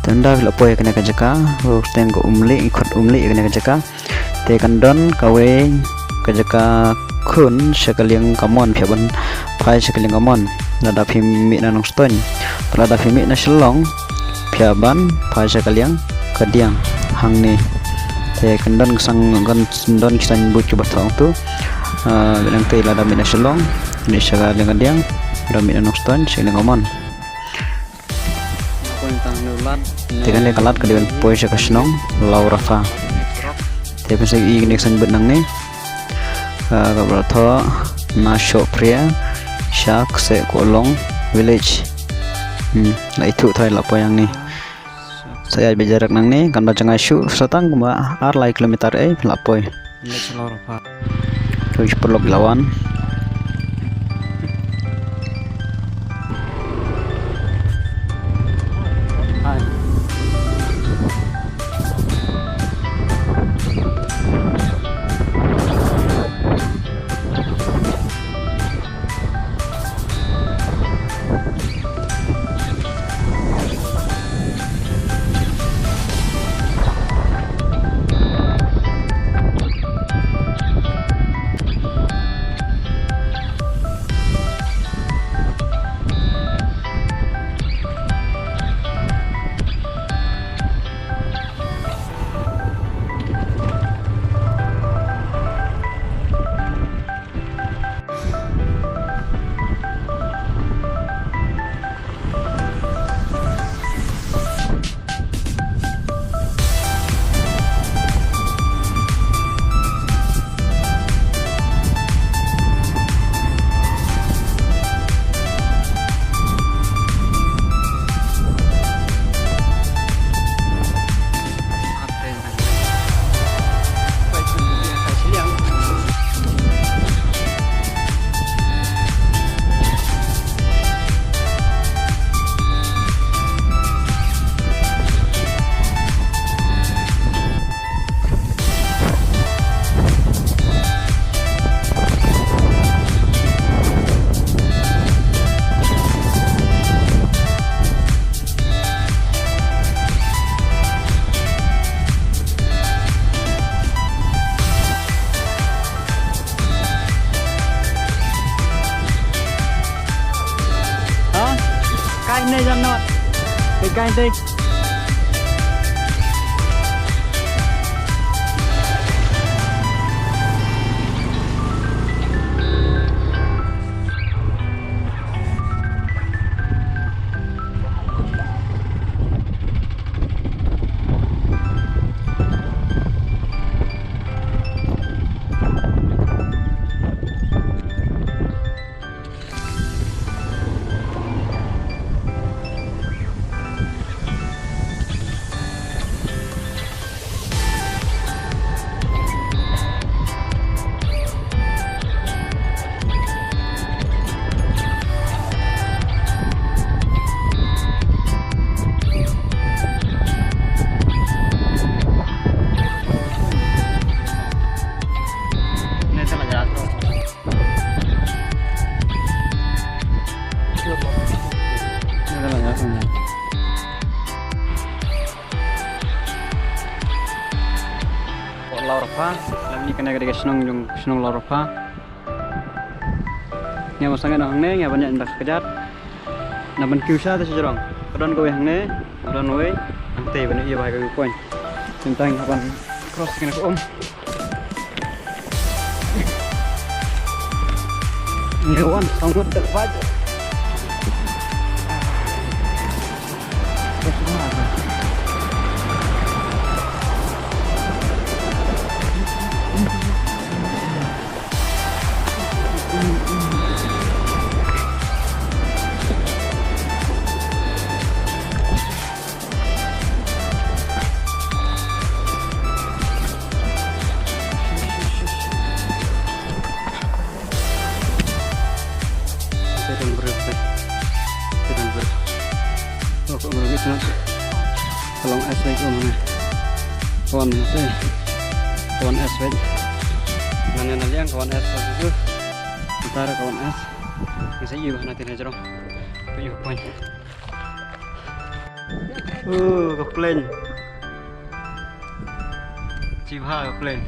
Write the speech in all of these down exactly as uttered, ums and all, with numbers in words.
Te ynda phi la poi kane ka jaka, u teng ka Umlieh, i khot Umlieh kane ka jaka. Te kan don kawei ka jaka khun sha ka liang kamon, phi hap ban phai sha ka liang kamon. Lada phi mih na Nongstoiñ, lada phi mih na Shillong, phi hap ban phai sha ka liang kadiang hangne. Te kan don ka sang, kan don ki signboard kiba thoh hangtu. Ah, bad nangta lada mih na Shillong, mih sha ka liang kadiang, lada mih na Nongstoiñ, sha ka liang kamon. Te kane ka lad ka dei ban poi sha ka shnong Lawrapha. Te phin sa ïohi kane ka signboard nangne. Ah, kaba la thoh na Shohphria sha Kseh Kohlong village. Hmm, la ithuh tharai la poi hangne. Sa ïaid beit direct nangne, kan da jngai shuh sa tang kumba ar lai kilometer ei la poi. Lawrapha. Ui, paralok la wan. Ha? Kai ne jam not. Kai kai dei. Lawrapha, lem ni kane ka dei ka shnong jong shnong Lawrapha. Ngi ïa sangeh hangne, ngi ïa ban ïaid na ka kjat. Na ban kiew sha te sha jrong. Ka don kawei hangne, ka don kawei. Hangtei ban ïa bai ka kawei point. Tang ban cross kane ka um. Ngi wan song ngut da ka baj. Ka long S wei ka um ne. Ka wan S wei. Ka wan S wei. Ngan ïa na liang ka wan S wei. Ntar ka wan S. Ngi sa ïoh na tine jrong. Ka ïoh point. Oh, ka plane. Chibha ka plane.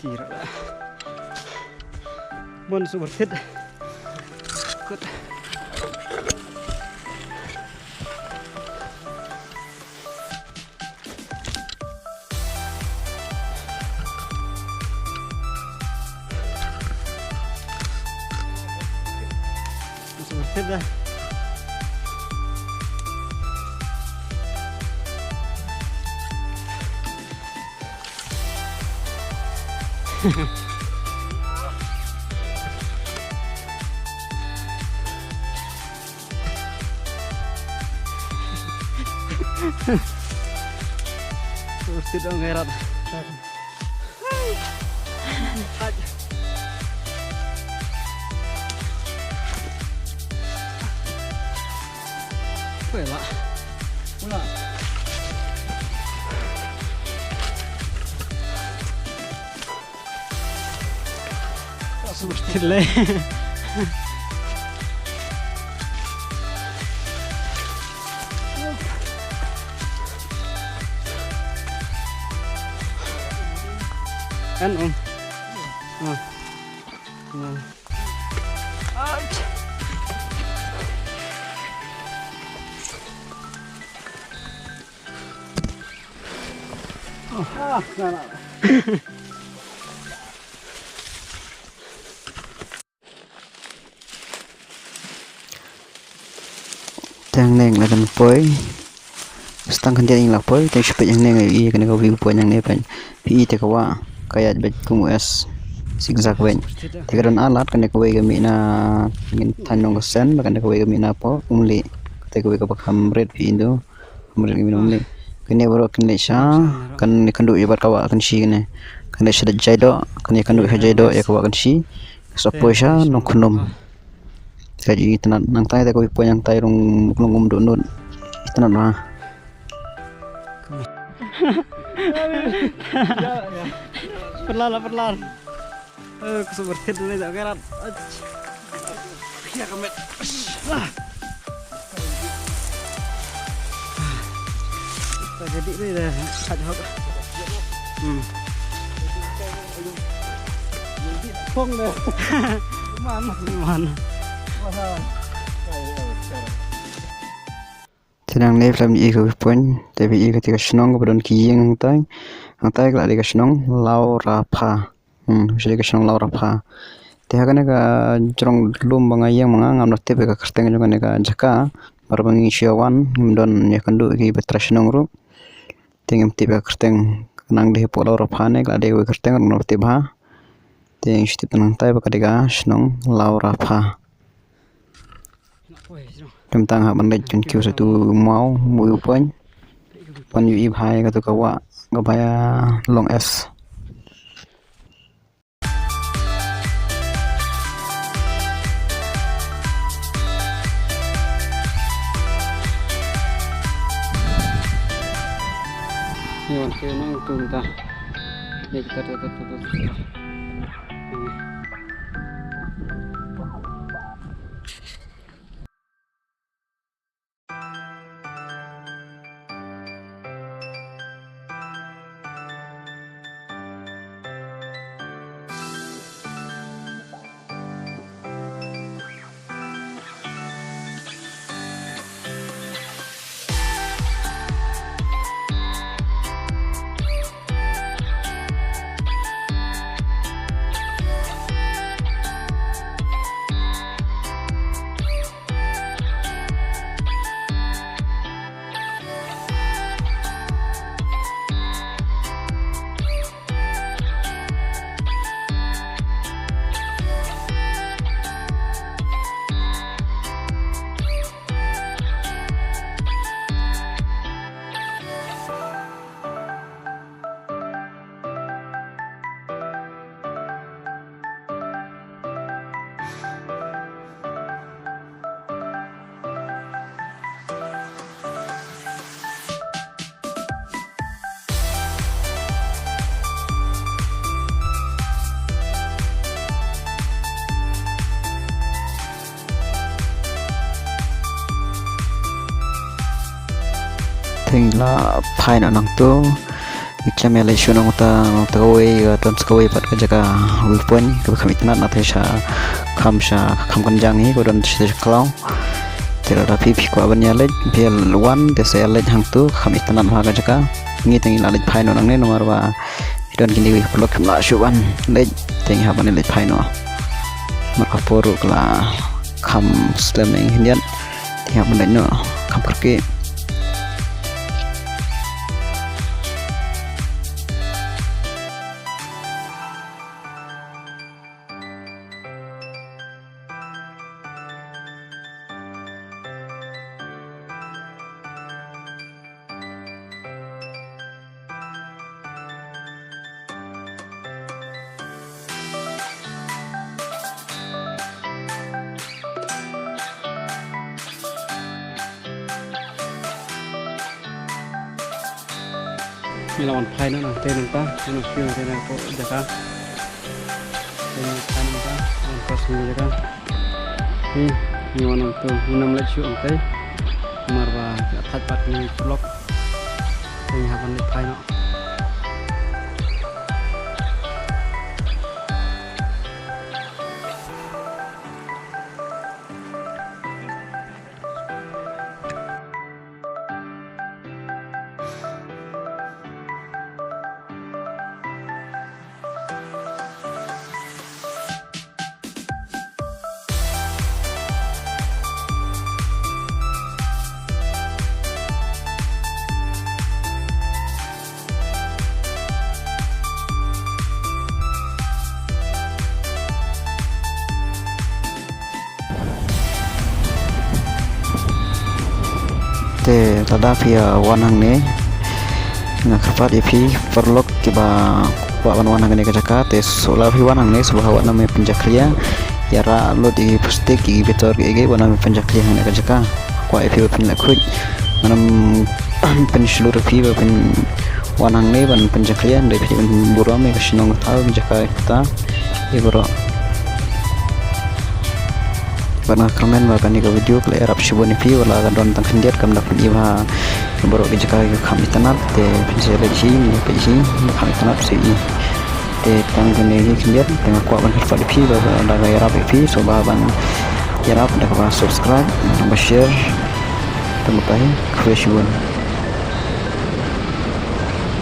Tira. Mon super thied. Kut. Super thied da. Mesti dong herat. Weh, Mak. Pula. Super thied leh. Kan, Om. Ah. Ah. Te hangne nga la dang poi. Sa tang khyndiat ïa nga la poi, te shu peit hangne nga ïohi kane ka view point hangne peit. Phi i te ka wah ka ïaid beit kum u S zigzag beit. Te ka don ar lad, kane kawei ka mih na Thaiñ Nongkasen, bad kane kawei ka mih na poh Umlieh. Te kawei kaba kham rit phi i ndu. Mrel ngi minum ni. Kane baroh kin leit sha, kan ïakynduh ïa bad ka wah Kynshi kane. Kan leit sha Jaidoh, kan ïakynduh sha Jaidoh ïa ka wah Kynshi. Sa poi sha Nongkhnum. Ka ju itynnad nangtai, te kawei poi nangtai rung, rung um duh nud. Itynnad bha. Pyrlar la, pyrlar. Eh, ka super thied ne, jaka rat. Ach. Khia ka met. Ah. Ta jadi ni dah, kat hok. Hmm. Pong dah. Man. Man. Te nangne phi la ïohi ka view point, te phi ïohi kata ka shnong kaba don ki ïing hangtai. Hangtai ka la dei ka shnong Lawrapha. Hmm, ka dei ka shnong Lawrapha. Te ha kane ka jrong lum ba nga ïeng ma nga, ngam da tip ïa ka kyrteng jong kane ka jaka. Namar ba ngi shu wan, ngim don ïakynduh ïa ki ba trai shnong ruh. Te ngim tip ïa ka kyrteng, ka nang dei hapoh Lawrapha ne ka la dei kawei ka kyrteng ruh ngam da tip bha. Te ngi shu tip tang nangtai ba ka dei ka shnong Lawrapha. Te mynta nga hap ban leit kyntiew sha utu u maw, u maw u point. Ban ïohi bha ïa katu ka wah kaba ïa long S. Ïa wan kiew nang tu mynta. Ïa kita tu tu tu tu. Te ngi la phai noh nangtu. Ngi khlem ïa leit shuh na kata, na kata kawei, ka don sa kawei pat ka jaka view point kaba kham itynnad, na te sha kham, sha kham kynjang hi, ka don sha, sha khlaw. Te lada phi, phi kwah ban ïa leit, phi ïa wan te sa ïa leit hangtu, kham itynnad bha ka jaka. Ngi te ngi la leit phai noh nangne namar ba don kine ki paralok kim lah shuh ban leit, te ngi hap ban leit phai noh. Namar ka por ruh ka la kham slem ïa ngi khyndiat, te ngi hap ban leit noh kham kyrkieh. Ngi la wan phai noh nangtei nangta, ngi la shu nangtei nangta jaka. Ngi la wan phai nangta, wan cross nangta jaka. Ngi, ngi wan nangtu, ngim leit shuh nangtei. Namar ba la thait pat kine ki paralok. Te ngi hap ban leit phai noh. Te lada phi ïa wan hangne, nga kyrpad ïa phi paralok kiba kwah ban wan hangne ka jaka, te shuwa phi wan hangne, shuwa wat nym pynjakhlia, ïarap lut ïa ki plastik, ïa ki bitor, ïa ki, wat nym pynjakhlia hangne ka jaka. Kwah ïa phi ba phin leit khuid, wat nym pynshlur ïa phi ba phin wan hangne ban pynjakhlia, hynrei phi ban burom ïa ka shnong ka thaw, ka jaka kata, ïa baroh. Bad nga kyrmen ba kane ka video ka la ïarap shibun ïa phi, wat la ka don tang khyndiat, kam da pyni ba baroh ki jaka ki kham itynnad, te phin sa leit hi, phin hi, kham itynnad sa hi. Te tang kane hi khyndiat, te nga kwah ban kyrpad ïa phi ba lada ka ïarap ïa phi, shuwa ban ïarap da kaba subscribe, da kaba share. Te mynta hi, khublei shibun.